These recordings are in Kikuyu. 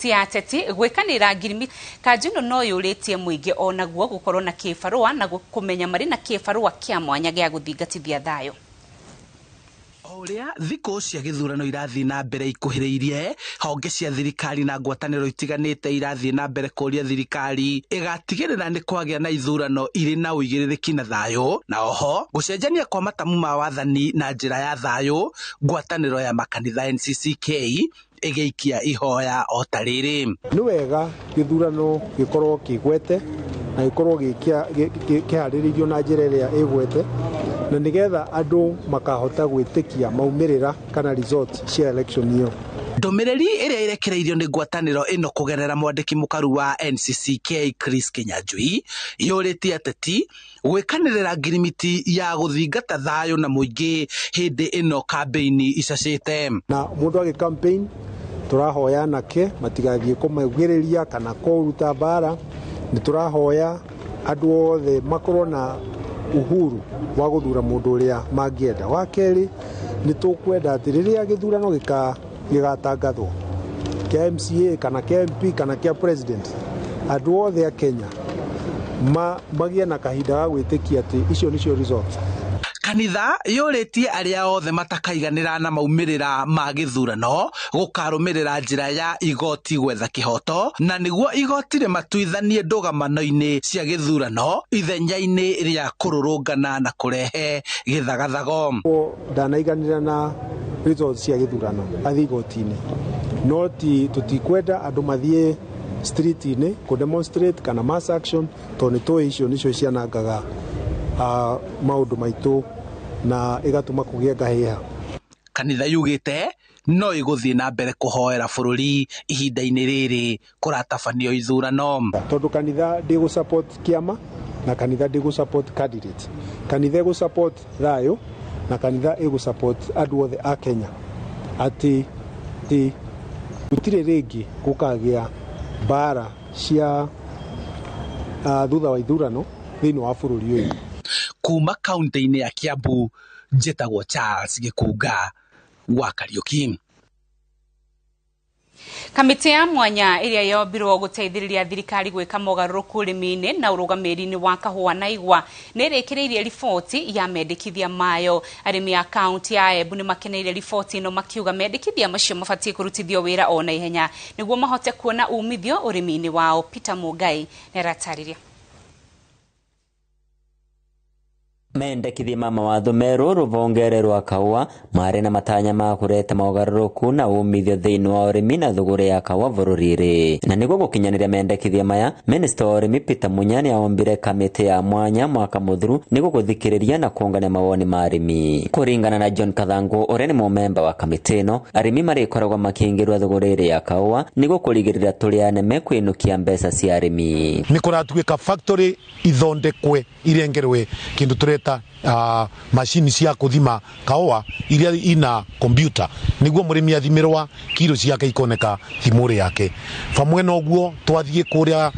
Cia ateti gwĩkanĩra ngirimiti. Kanjũ ĩno no yũrĩtie mũingĩ onaguo gũkorwo na kĩbarũa na kũmenya marĩ na kĩbarũa kĩa mwanya gĩa gũthingatithia thayũ. O ũrĩa thikũ cia gĩthurano irathiĩ na mbere ikuhĩrĩirie, honge cia thirikari na ngwatanĩro itiganĩte irathiĩ na mbere kũria thirikari ĩgatigĩrĩra nĩ kwagĩa na ithurano irĩ na ũigĩrĩrĩki na thayũ, na oho gũcenjania kwa matamu ma wathani na njĩra ya thayũ. Ngwatanĩro ya makanitha NCCK ĩgĩikia ihoya o ta rĩrĩ. Nĩ wega gĩthurano gĩkorwo kĩgwete na gĩkorwo kĩharĩrĩirio na njĩra ĩrĩa ĩgwete, na nĩgetha andũ makahota gwĩtĩkia maumĩrĩra kana results cia election ĩyo. Ndũmĩrĩri ĩrĩa ĩrekereirio nĩ ngwatanĩro ĩno kũgerera mwandĩki mũkaru wa NCCK Chris Kinyanjui yũrĩtie ateti gwĩkanĩrĩra ngirimiti ya gũthingata thayũ na mũingĩ hĩndĩ ĩno kambĩini icacĩte. Na mũndũ agĩ campaign tũrahoya anake matigathiĩ kũmaugĩrĩria kana kũruta mbara. Nĩ tũrahoya andũ othe makorwo na uhuru wa gũthura mũndũ ũrĩa mangĩenda. Wa kerĩ, nĩ tũkwenda atĩ rĩrĩa gĩthurano gĩgatangathwo kĩa MCA kana kĩa MP kana kĩa president, andũ othe a Kenya magĩe na kahinda ga gwĩtĩkia atĩ icio nĩcio results. Kanitha yũrĩtie arĩa othe matakaiganĩra na maumĩrĩra ma gĩthurano gũkarũmĩrĩra njĩra ya igoti gwetha kĩhoto, na nĩguo igoti rĩmatuithanie ndũgamano-inĩ cia gĩthurano ithenya-inĩ rĩa kũrũrũngana na kũrehe gĩthagathago. Ndanaiganĩra na results cia gĩthurano athiĩ igoti-inĩ, no ti tũtikwenda andũ mathiĩ street-inĩ kũ demonstrate kana mass action, tondũ nĩ tũĩ icio nĩcio cianangaga maũndũ maitũ na ĩgatũma kũgĩe ngahĩha. Kanitha yugĩte no ĩgũthiĩ na mbere kũhoera bũrũri ihinda-inĩ rĩrĩ kũratabanio ithurano. Tondũ kanitha ndĩgũ support kĩama na kanitha ndĩgũ support candidate, kanitha ĩgũ support thayũ na kanitha ĩgũ support andũ othe a Kenya, atĩ gũtirĩ rĩngĩ gũkagĩa mbara cia thutha wa ithurano thĩinĩ wa bũrũri ũyũ. Kuma kaunti-inĩ ya Kiambu, njĩtagwo Charles Gĩkunga wa Kariuki. Kamĩtĩ ya mwanya ĩrĩa yombirwo gũteithĩrĩria thirikari gwĩka mogarũrũku ũrĩmi-inĩ na ũrũgamĩrĩri-inĩ wa kahũa na igwa nĩ ĩrĩkĩrĩirie riboti ya mendekithia mayo. Arĩmi a kaunti ya Embu nĩ makeneire riboti ĩno makiuga mendekithia macio mabatiĩ kũrutithio wĩra o na ihenya nĩguo mahote kuona umithio ũrĩmi-inĩ wao. Peter Mũngai nĩ aratarĩria. Mendekithia ma mawatho merũ rũvongere rwa kahũa marĩ na matanya ma kũreta mogarũrũku na umithio thĩinĩ wa ũrĩmi na thũgũrĩ ya kahũa bũrũri-inĩ. Na nĩguo gũkinyanĩria mendekithia maya, Minista wa ũrĩmi Peter Munya nĩaombire kamĩtĩ ya mwanya mwaka mũthiru nĩguo gũthikĩrĩria na kũngania mawoni ma arĩmi. Kũringana na John Kathangu ũrĩa nĩ mũmemba wa kamĩtĩ ĩno, arĩmi marĩkoragwo makĩingĩrwo thũgũrĩ ya kahũa nĩguo kũrigĩrĩria tũrĩa neme kwĩnũkia mbeca cia arĩmi. Nĩ kũratuĩka factory ithondekwe irengerwe kindu tureta macini cia kuthima kahũa iria ina computer niguo murimi athimirwa kiro ciake ikoneka thimuri yake. Famwe noguo twathie kuria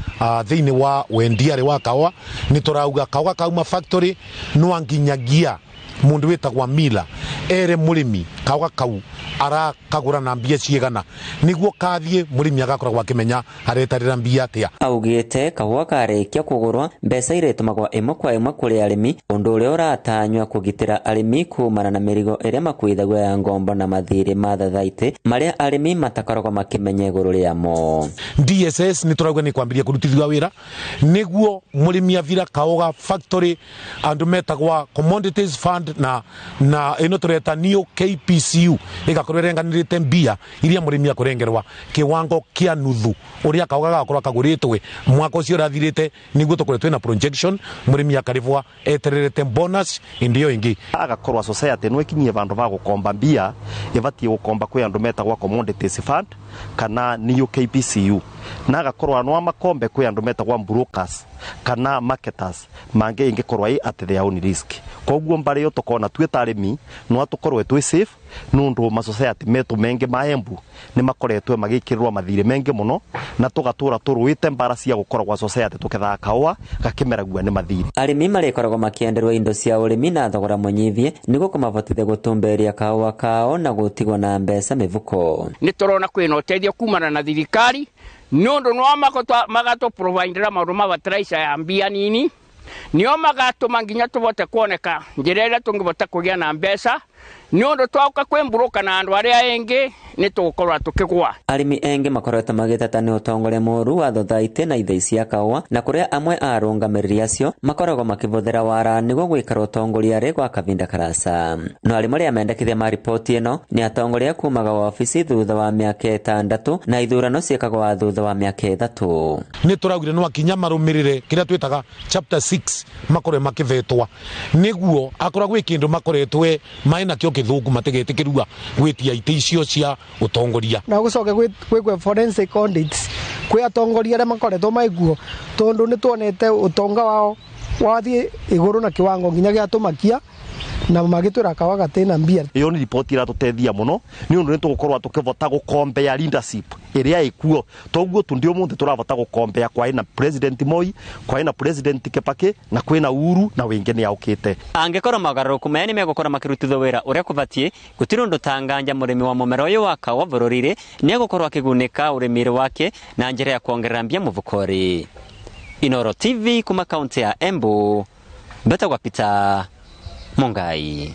thiini wa wendiare wa kahũa ni turauga kahũa kauma factory no nginyagia mundu witagwa mila ere murimi kahũa kau arakagura na mbia ciigana niguo kathie murimi agakoragwo akimenya aretarira mbia atia. Augite kahũa karĩkia kũgũrwa mbeca iretũmagwo ĩmwe kwa ĩmwe kũrĩ arĩmi, ũndũ ũrĩa ũratanywa kũgitĩra arĩmi kumana na mĩrigo ĩrĩa makuithagio ya ngombo na mathirĩ ma thathaitĩ marĩa arĩmi matakoragwo makĩmenya igũrũ rĩamo. DSS nĩ tũrauga nĩ kwambĩrĩria kũrutithia wĩra niguo mũrĩmi athira kahũa factory andu metagwa commodities fund na ĩno tũreta nio KPCU ĩgakorwo ĩrenganĩrĩte mbia iria mũrĩmi akũrengerwa kiwango kia nuthu uria kahũa gagakorwo kagũrĩtwe mwaka ũcio ũrathirĩte nĩguo tũkorwo twĩna projection mũrĩmi akarĩbwa etererete bonus indi ĩyo ĩngĩ. Agakorwo society no ĩkinyie vandũ va gũkomba mbia ĩbatiĩ gũkomba kwĩ andũ metagwa commodities fund kana nio KPCU, na agakorwo no makombe kwĩ andũ metagwa brokers kana marketers mangĩ ĩngĩkorwo ĩ at their own risk. Koguo mbarĩ ĩyo tũkona twĩ ta arĩmi no tũkorwo twĩ safe Nundu ma society metu mengi ma Embu ni makoretwe magikirwa mathire mengi muno na tugatura turuite mbara cia gukora gwa society tukethaga kaua gakimeragua ni mathire. Arimi marikoragwo makienderwo indo cia urimi na thogora munyithie niguo kumavotithia gutumberia kaua kao na gutigwo na mbeca mivuko. Ni turona kwina uteithio kumana na thirikari nundu no magatå providera maundu ma fertilizer ya mbia nini nio magatuma nginya tuvote kuoneka njira ira tungivota kugia na mbeca ni undu twauka kwimburuka na andu aria engi ni tugukorwa tukigwa. Arimi engi makoretwo magiteta ni utongoria muru wa thothaiti na ithei cia kaua na kuria amwe a arungamiriri acio makoragwo makivuthira wara niguo gwikara utongoria ri gwa kavinda karasa. No arimi aria mendekithia ma ripoti ino ni atongoria kumaga wabici thutha wa miaka 6 na ithurano ciikagwo thutha wa miaka 3. Ni turaugire no akinya marumirire kiria twitaga chapter 6 makorwe makivetwa niguo akoragwo kindu makoretwe mai na kio kithuku matigetikirua gwitia ite icio cia utongoria. Na gucoke gwikwe forensic audits kwi atongoria aria makoretwo maiguo tondu ni tuonete utonga wao wathie iguru na kiwango nginya giatumakia na magitwira kawa gatina mbia. Iyo ni ripoti iratutethia muno ni undu ni tugukorwa tukivota gukombea leadership iria ikuo toguo tu ndio mundu turavota gukombea kwa ina President Moi, kwa ina President Kibaki na kwina Uhuru na wingi ni aukite. Angikorwo mogaruruku maya ni megukorwo makirutithio wira uria kubatie gutiri undu tanganja murimi wa mumera uyu wa kawa bururire ni egukorwo akigunika urimiri wake na njira ya kuongerera mbia muvukori. Inoro TV kuma kaunti ya Embu, Betagwa Peter Mungai.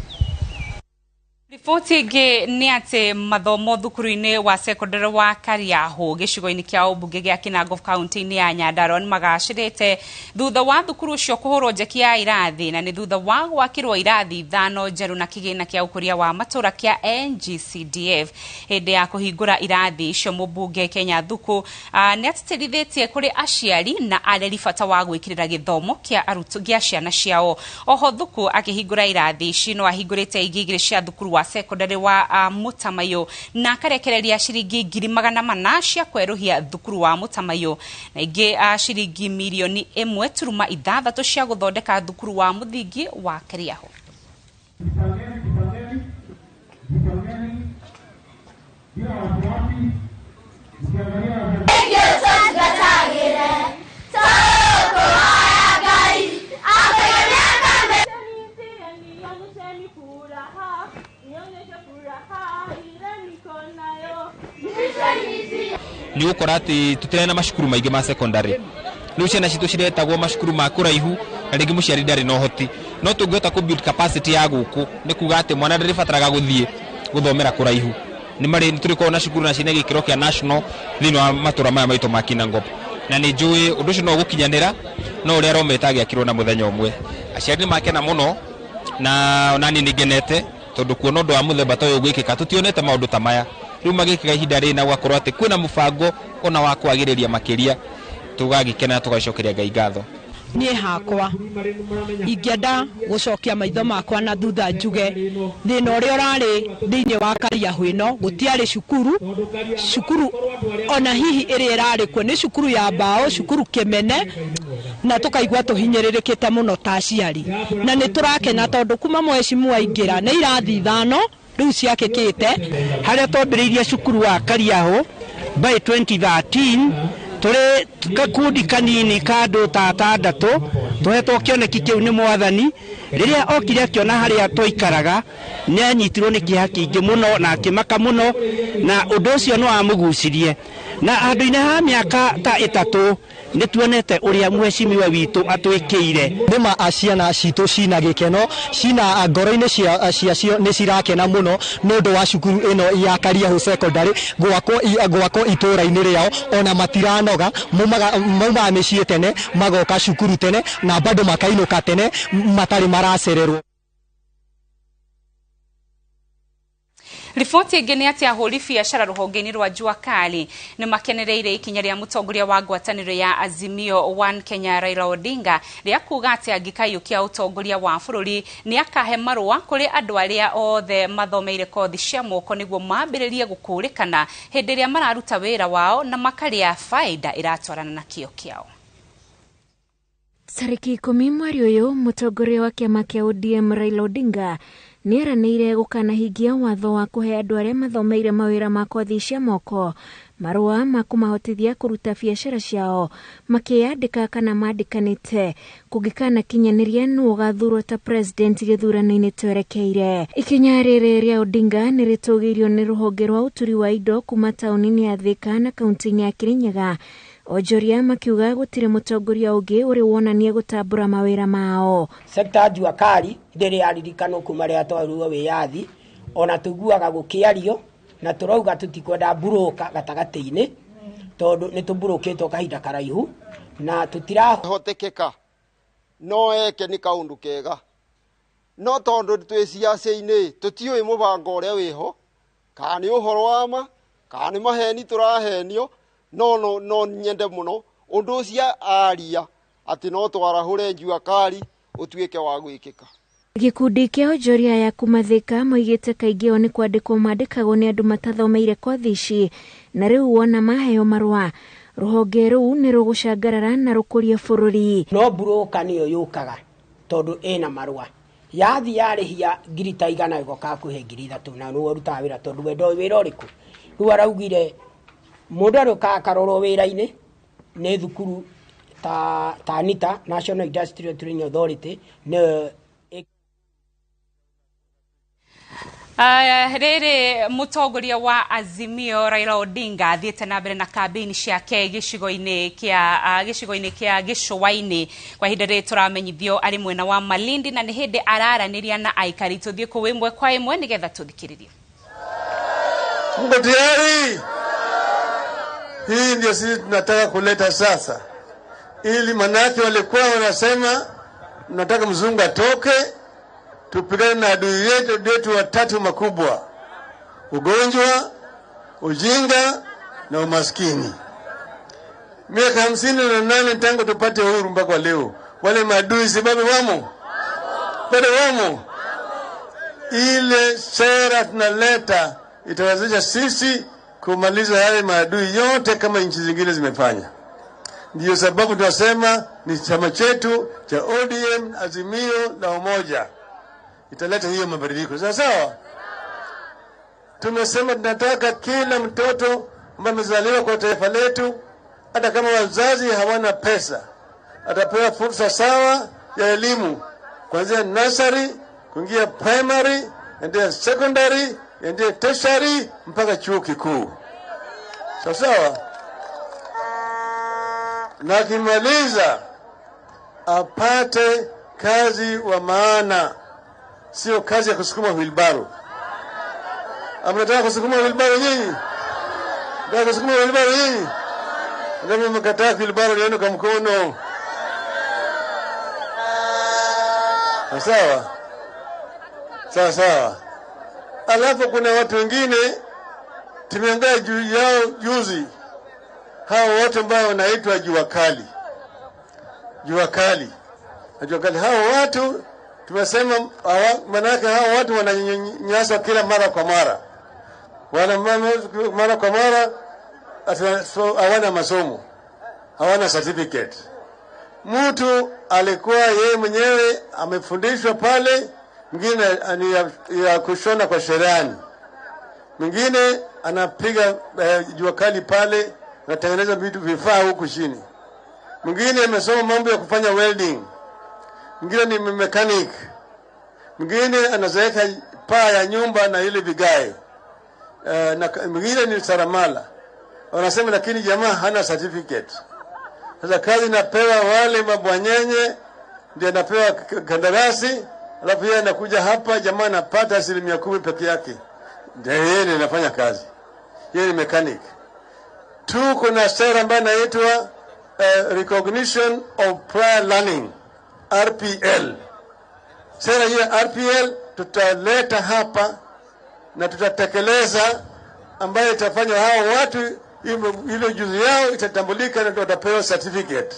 Riboti ĩngĩ nĩ atĩ mathomo thukuru-inĩ wa secondary wa Kariahu gĩcigo-inĩ kĩa ũmbunge gĩa Kinangop kaunti-inĩ ya Nyandarua nĩ magacĩrĩte thutha wa thukuru ũcio kũhũrwo njeki ya irathi na nĩ thutha wa gwakĩrwo irathi 5 njerũ na kĩgĩna kĩa ũkũria wa matũra kĩa NGCDF. Hĩndĩ ya kũhingũra irathi icio mũmbunge Kenya Thuku nĩ atĩtĩrithĩtie kũrĩ aciari na areri bata wa gwĩkĩrĩra gĩthomo kĩa arutwo gĩa ciana ciao. Oho Thuku akĩhingũra irathi ici no ahingũrĩte ingĩ 2 cia thukuru wa secondary wa Mutamayo na akarekereria ciringi 400,000 cia kweruhia thukuru wa Mutamayo na ingi ciringi milioni 1.6 cia guthondeka thukuru wa muthingi wa Kariahu. Ni gukora ati tutirena macukuru maingi ma secondary riu ciana citu ciretagwo macukuru ma kuraihu na ringi muciari ndari na uhoti no tungihota ku build capacity ya guku ni kuga ati mwana ndaribataraga guthie guthomera kuraihu ni mari turikorwo na cukuru na cina gikiro kia national thiini wa matura maya maitu ma Kinangop na ni njui undu ucio no gukinyanira no uria arometa agiakirwo na muthenya umwe. Aciari ni makena muno na onani ni ngenete tondu kuona undu wa muthemba ta uyu gwikika tutionete maundu ta maya riu magikika ihinda rina gwakorwo ati kwina mubango ona wa kwagiriria makiria tugagikena tugacokeria Ngai ngatho. Niĩ hakwa ingĩenda gũcokia maitho makwa na thutha njuge thĩna ũrĩa ũrarĩ thĩinĩ wa Kariahu ĩno gũtiarĩ cukuru ona hihi ĩrĩa ĩrarĩ kuo nĩ cukuru ya mbao, cukuru kĩmene, na tũkaigua tũhinyĩrĩrĩkĩte mũno ta aciari na nĩ tũrakena tondũ kuma mheshimiwa aingĩra nĩ irathi 5 rĩu ciakĩkĩte. Harĩa twambĩrĩirie cukuru wa Kariahu by 2013 tũrĩ gakundi kanini ka andũ ta 6 tũhetwo kĩoneki kĩu nĩ mwathani. Rĩrĩa okire akĩona harĩa twaikaraga nĩ anyitirwo nĩ kĩeha kĩingĩ mũno na akĩmaka mũno na ũndũ ũcio nĩ wamũgucirie na handũ-inĩ ha mĩaka ta 3 nĩ tuonete ũrĩa mheshimiwa witũ atwĩkĩire. Nĩma ciana citũ cina gĩkeno cina ngoro-inĩ ciacio nĩ cirakena mũno nĩ ũndũ wa cukuru ĩno ya Kariahu Secondary gwakwo itũra-inĩ rĩao ona matiranoga maumaga mĩciĩ tene magoka cukuru tene na bado makainũka tene matarĩ maracererwo. Riboti ĩngĩ nĩ atĩ ahũri biacara rũhonge-inĩ rwa Jua Kali nĩ makenereire ikinya rĩa mũtongoria wa ngwatanĩro ya Azimio One Kenya Raila Odinga rĩa kuga atĩ angĩkaiyũkia ũtongoria wa bũrũri nĩ akahe marũa kũrĩ andũ arĩa othe mathomeire kothi cia moko nĩguo mambĩrĩrie gũkũrĩkana hĩndĩ ĩrĩa mararuta wĩra wao na makarĩa faida ĩratwarana na kĩo kĩao. Tariki 10 mweri ũyũ mũtongoria wa kĩama kĩa ODM Raila Odinga nĩeranĩire gũkanahingia watho wa kũhe andũ arĩa mathomeire mawĩra ma kothi cia moko marũa ma kũmahotithia kũruta biacara ciao makĩyandĩka kana mandĩkanĩte kũngĩkanakinyanĩria nũ ũgathurwo ta president gĩthurano-inĩ twerekeire. Ikinya rĩrĩ rĩa Odinga nĩrĩtũgĩirio nĩ rũhonge rwa ũturi wa indo kuma taũni-inĩ ya Thika na kaunti-inĩ ya Kirinyaga. Onjoria makiuga gũtirĩ mũtongoria ũngĩ ũrĩ wonania gũtambũra mawĩra mao. Sekta ya jua kali ndĩrĩ yaririkanwo kuma rĩrĩa twaheirwo wĩyathi, ona tũiguaga gũkĩario na tũrauga tũtikwenda mburũka gatagatĩ-inĩ tondũ nĩ tũmburũkĩtwo kahinda karaihu na tũtirahotekeka. No eke nĩ kaũndũ kega, no tondũ twĩ ciaca-inĩ tũtiũĩ mũbango ũrĩa wĩho, kana nĩ ũhoro wa ma kana nĩ maheni tũrahenio. No nyende mũno ũndũ ũcio aria atĩ no twarahũre jua kali ũtuĩke wa gwĩkĩka. Gĩkundi kĩa onjoria ya kuma Thika moigĩte kaingĩ o nĩ kwandĩkwo mandĩkagwo nĩ andũ matathomeire kothi ici na rĩu wona maheo marũa rũhonge rũu nĩ rũgũcangarara na rũkũrie bũrũri. No mburũka nĩyo yũkaga tondũ ĩna marũa yathi yarĩhia ngiri ta 100 ĩgoka kũhe 3,000 na nĩwe ũrutaga wĩra tondũ we ndoĩ wĩra ũrĩkũ. Rĩu araugire mũndũ arĩũkaga akarorwo wĩra-inĩ nĩ thukuru ta NITA, National Industrial Training Authority, nĩyo. Rĩrĩ mũtongoria wa Azimio Raila Odinga athiĩte na mbere na kambĩini ciake gĩcigo-inĩ kĩa Gĩcũa-inĩ. Kwa ihinda rĩrĩ tũramenyithio arĩ mwena wa Malindi na nĩ hĩndĩ araranĩria na aikari. Tũthiĩ kũu ĩmwe kwa ĩmwe nĩgetha tũthikĩrĩrie. Mko tayari? Hii ndio sisi tunataka kuleta sasa, ili manake walikuwa wanasema nataka mzungu atoke tupigane na adui yetu watatu makubwa: ugonjwa, ujinga na umaskini. Miaka 58 tangu tupate uhuru mpaka leo, wale maadui sababu wamo bado wamo. Ile sera tunaleta itawezesha sisi kumaliza yale maadui yote kama nchi zingine zimefanya. Ndiyo sababu tunasema ni chama chetu cha ODM, Azimio la Umoja, italeta hiyo mabadiliko. Sawa sawa. Tumesema tunataka kila mtoto ambaye amezaliwa kwa taifa letu, hata kama wazazi hawana pesa, atapewa fursa sawa ya elimu kuanzia nursery kuingia primary, ndio secondary, ndio tertiary mpaka chuo kikuu. Sawa sawa. Na akimaliza apate kazi wa maana, sio kazi ya kusukuma wheelbarrow. Amnataka kusukuma wheelbarrow nyinyi? Nataka kusukuma wheelbarrow nyinyi? Kama mkataa wheelbarrow yenu kwa mkono. Sawa? Sawa sawa. Alafu kuna watu wengine tumeongea juu yao juzi, hao watu ambao wanaitwa jua kali. Jua kali. Jua kali. Hao watu tumesema manake hao watu wananyanyaswa kila mara kwa mara. Wana mara kwa mara hawana masomo, hawana certificate. Mtu alikuwa yeye mwenyewe amefundishwa pale, mwingine ni ya kushona kwa cherehani, mwingine anapiga jua kali pale, anatengeneza vitu vifaa huku chini, mwingine amesoma mambo ya kufanya welding, mwingine ni mechanic, mwingine anazeeka paa ya nyumba na ile vigae, na mwingine ni saramala. Wanasema lakini jamaa hana certificate. Sasa kazi napewa wale mabwanyenye, ndio anapewa kandarasi, alafu yeye anakuja hapa, jamaa anapata 10% peke yake. Ndio yeye anafanya kazi. Yeye ni mechanic. Tuko na sera ambayo inaitwa Recognition of Prior Learning, RPL. Sera hii RPL tutaleta hapa na tutatekeleza, ambayo itafanya hao watu ile ujuzi yao itatambulika na watapewa certificate.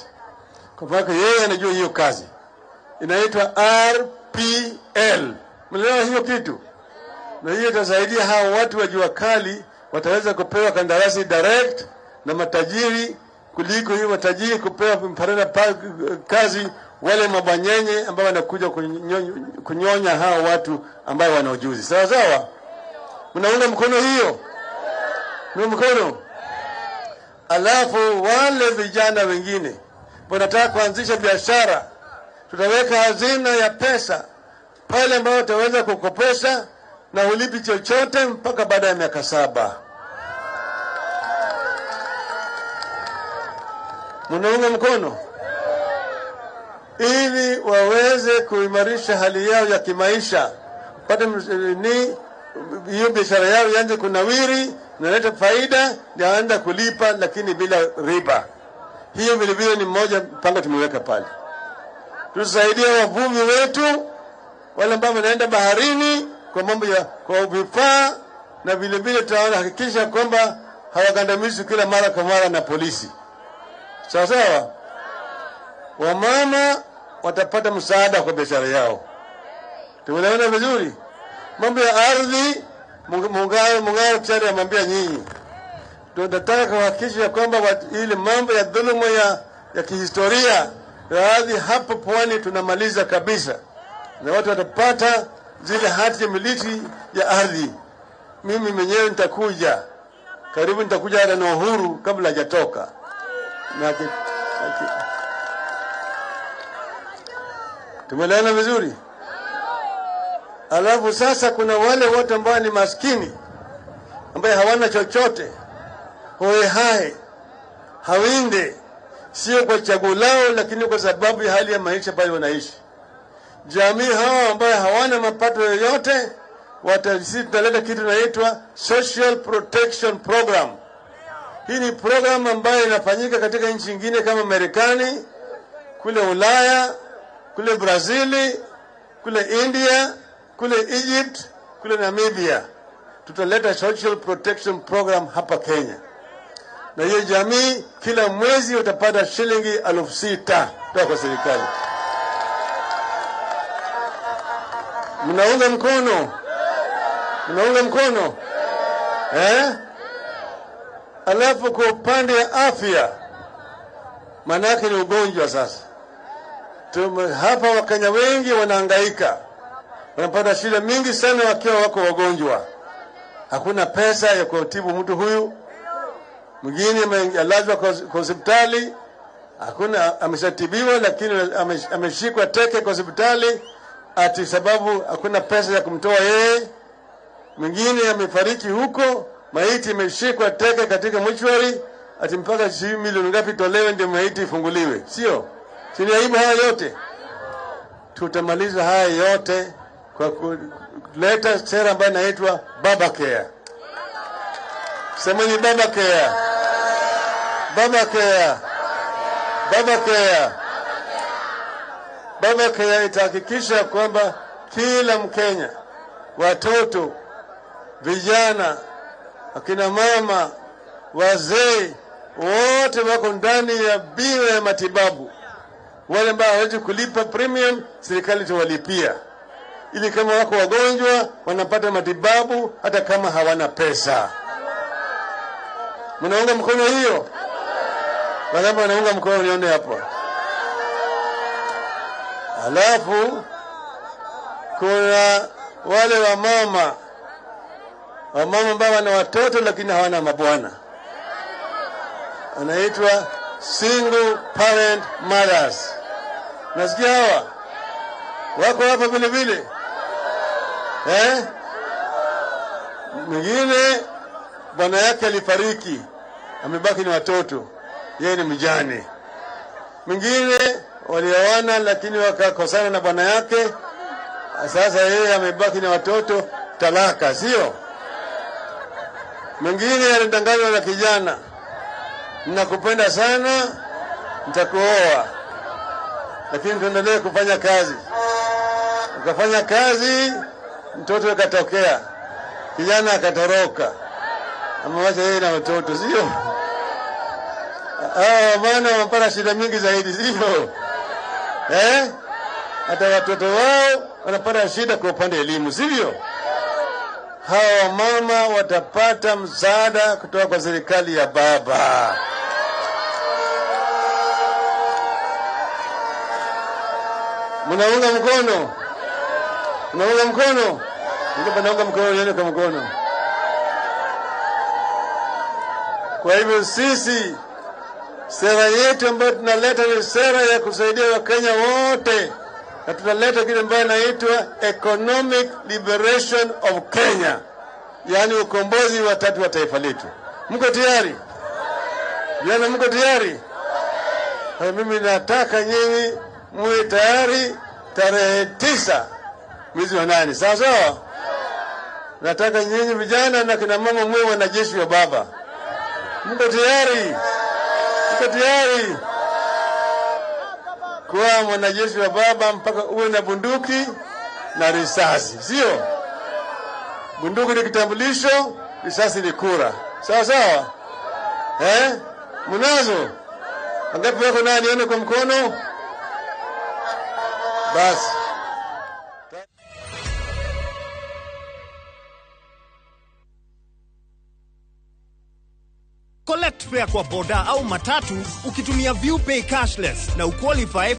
Kwa sababu yeye anajua hiyo kazi. Inaitwa RPL. Mnaelewa hiyo kitu? Na hiyo itasaidia hao watu wa jua kali wataweza kupewa kandarasi direct na matajiri, kuliko hiyo matajiri kupewa mparana kazi wale mabwanyenye ambao wanakuja kunyonya hao watu ambao wana ujuzi. Sawa sawa? Mnaunga mkono hiyo? Mnaunga mkono? Alafu wale vijana wengine wanataka kuanzisha biashara, tutaweka hazina ya pesa pale ambayo utaweza kukopesha na ulipi chochote mpaka baada ya miaka 7. Mnaunga mkono? Ili waweze kuimarisha hali yao ya kimaisha, pate ni hiyo biashara yao ianze kunawiri, naleta faida, naanza kulipa lakini bila riba. Hiyo vile vile ni mmoja mpango tumeweka pale. Tusaidie wavuvi wetu wale ambao wanaenda baharini kwa mambo ya kwa vifaa, na vile vile tutahakikisha kwamba hawagandamizwi kila mara kwa mara na polisi. Sawa sawa? Wamama watapata msaada kwa biashara yao. Tumeelewana vizuri? Mambo ya ardhi, Mungaro tayari amwambia nyinyi. Tunataka kuhakikisha kwamba ile mambo ya dhuluma ya kihistoria ya ardhi hapo pwani tunamaliza kabisa. Na watu watapata zile hati ya miliki ya ardhi. Mimi mwenyewe nitakuja. Karibu nitakuja hata na Uhuru kabla hajatoka. Na tumeelewana vizuri? Alafu sasa kuna wale wote ambao ni maskini, ambao hawana chochote, hoehae, hawinde, sio kwa chaguo lao, lakini kwa sababu ya hali ya maisha pale wanaishi. Jamii hawa ambao hawana mapato yoyote, tutaleta kitu inaitwa Social Protection Program. Hii ni program ambayo inafanyika katika nchi nyingine kama Marekani, kule Ulaya, kule Brazili, kule India, kule Egypt, kule Namibia. Tutaleta Social Protection Program hapa Kenya. Na hiyo jamii kila mwezi utapata shilingi 6,000 kutoka kwa serikali. Mnaunga mkono? Mnaunga mkono? Eh? Alafu kwa upande ya afya, manake ni ugonjwa sasa. Hapa Wakenya wengi wanahangaika, wanapata shida mingi sana wakiwa wako wagonjwa. Hakuna pesa ya kutibu mtu huyu. Mwingine amelazwa kwa hospitali, hakuna, ameshatibiwa lakini ameshikwa teke kwa hospitali ati sababu hakuna pesa ya kumtoa yeye. Mwingine amefariki huko, maiti imeshikwa teke katika mochwari ati mpaka shilingi milioni ngapi tolewe ndio maiti ifunguliwe. Sio? Si ni aibu haya yote? Tutamaliza haya yote kwa kuleta sera ambayo inaitwa Baba Care. Semeni Baba Care. Baba Care. Baba Care. Baba Care itahakikisha kwamba kila Mkenya, watoto, vijana, akina mama, wazee, wote wako ndani ya bima ya matibabu. Wale ambao hawawezi kulipa premium, serikali itawalipia, ili kama wako wagonjwa wanapata matibabu hata kama hawana pesa. Mnaunga mkono hiyo? Wangapi wanaunga mkono nione hapo? Alafu kuna wale wamama ambao wana watoto lakini hawana mabwana, anaitwa single parent mothers. Nasikia hawa wako hapa vile vile. Eh? Mwingine bwana yake alifariki, amebaki ni watoto, yeye ni mjane. Mwingine walioana lakini wakakosana na bwana yake, sasa yeye amebaki na watoto, talaka, sio? Mwingine alidanganywa na kijana, nakupenda sana, nitakuoa, lakini tuendelee kufanya kazi. Ukafanya kazi, mtoto akatokea, kijana akatoroka, amewacha yeye na watoto, sio? Maana wanapata shida mingi zaidi, sio? Eh? Hata watoto wao wanapata shida kwa upande elimu, sivyo? Hawa mama watapata msaada kutoka kwa serikali ya baba. Mnaunga mkono? Mnaunga mkono? Mnaunga mkono, nione kwa mkono. Kwa hivyo sisi sera yetu ambayo tunaleta ni sera ya kusaidia Wakenya wote, na tunaleta kile ambayo inaitwa Economic Liberation of Kenya, yaani ukombozi wa tatu wa taifa letu. Mko tayari? Vijana, mko tayari? Kwa mimi nataka nyinyi muwe tayari tarehe 9 mwezi wa 8. Sawa sawa? Nataka nyinyi vijana na kina mama muwe wanajeshi wa baba. Mko tayari? Mko tayari kuwa mwanajeshi wa baba mpaka uwe na bunduki na risasi, sio? Bunduki ni kitambulisho, risasi ni kura. Sawa sawa? Mnazo? Angapi wako nani? Nione kwa mkono. Basi. Collect fare kwa boda au matatu ukitumia ViewPay cashless na uqualify.